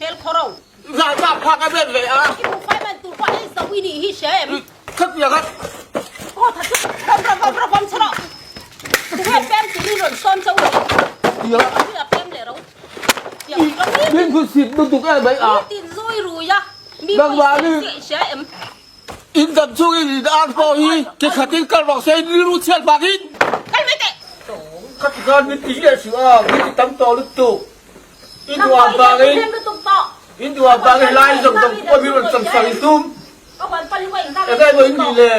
hmel khawro. Zah zah phak a bet ve a. I buhfai man tur pawh ei zo i nih hi hre em? Khatiang a. Aw tha chu ram ram ram ram ram che rawh. Tunge pem turin rawn sawn chauh lo. Tiang. Hi a pem leh ro. Tiang ram hi. Min phun sit lutuk em mai a. Mi tin zui rui a. Mi pawisa i hria em? In dam chungin in ar pawh hi ke khatin kal rawh se in rilru chhiat vangin. Kal mai teh. Ka ti khan min ti leh suh a, min ti tam tawh lutuk. In duham vangin, in duham vangin helai zawng zawng pawh min rawn cham sak in tum. Eng emaw in nih le?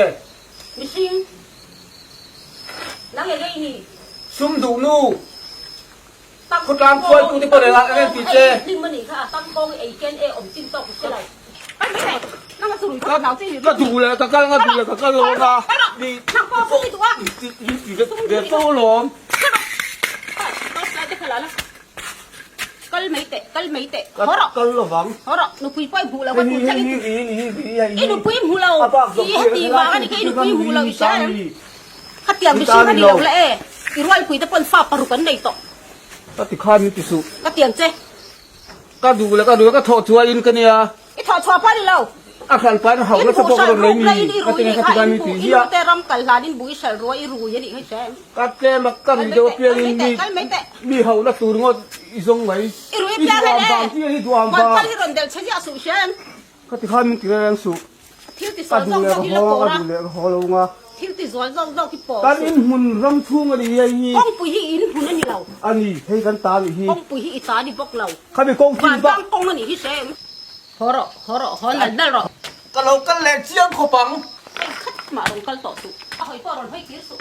Sum duh nu. Khawtlang khualtu te pawh reng ah ka en ti che. Ka duh leh ka kal nga duh leh ka kal lo anga ni ti ve fo alawm. Ka kal lovang. A bak zawk hi helai chu ram hi ta ni. Khatiang mihring kha ni lo la e, i rualpui te pawn fa paruk an nei tawh. Ka ti khan min ti suh. Ka tiang che. Ka duh leh ka duh ka thawh chhuah in ka nia. I thawh chhuah pawh a ni lo. A hran pain hauh nasa pawh ka rawn nei ni. Ka ti nge ka ti khan min ti hi a. I nu te ram kal hlan in bu i hralh rua i rui a nih kha i hre em. Ka tlem a ka rui deuh apiang in mi mi hauh na tur ngawt i zawng mai. I rui apiang hei e. I duh ang vang chi a ni duh ang vang. Huan pal hi rawn delh che ziah suh hre em. Ka ti khan min ti reng suh. Thil ti Ka sual duh zawk leh zawk ka hi la haw, pawr ka a. duh leh ka haw lo nga. Thil ti zual zawk zawk hi pawr Kan suh. in hmun ram chhung a ni hei hi. Kawngpui hi in hmun a ni lo. A ni, hei kan ta nih hi. Kawngpui hi i ta ni bawk lo. Khami kawng chin bak. Vantlang kawng a nih hi hre em. Haw rawh, haw rawh, haw nal nal rawh. Ka lo kal leh chiang khawp ang. Hei khat mah rawn kal tawh suh. A hawi pawh rawn hawi kir suh.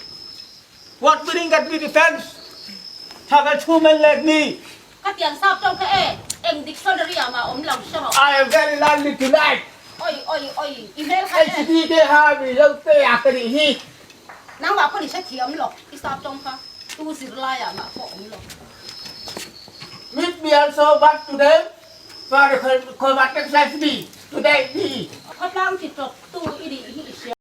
What meaning that we defense? Tha ka chhum en let ni. Ka tiang sap tawng kha e, eng dictionary ah mah awm lo hre rawh. I am very lonely tonight. Oi oi oi, i hmel kha e. HDD te ha mi lo te a ka nih hi. Nangmah pawh ni hre thiam lo, i sap tawng kha tu zirlai ah mah pawh awm lo. Meet me also but today for the khawi vat exercise me today me. Khawtlang ti tawp tu i nih hi i hria.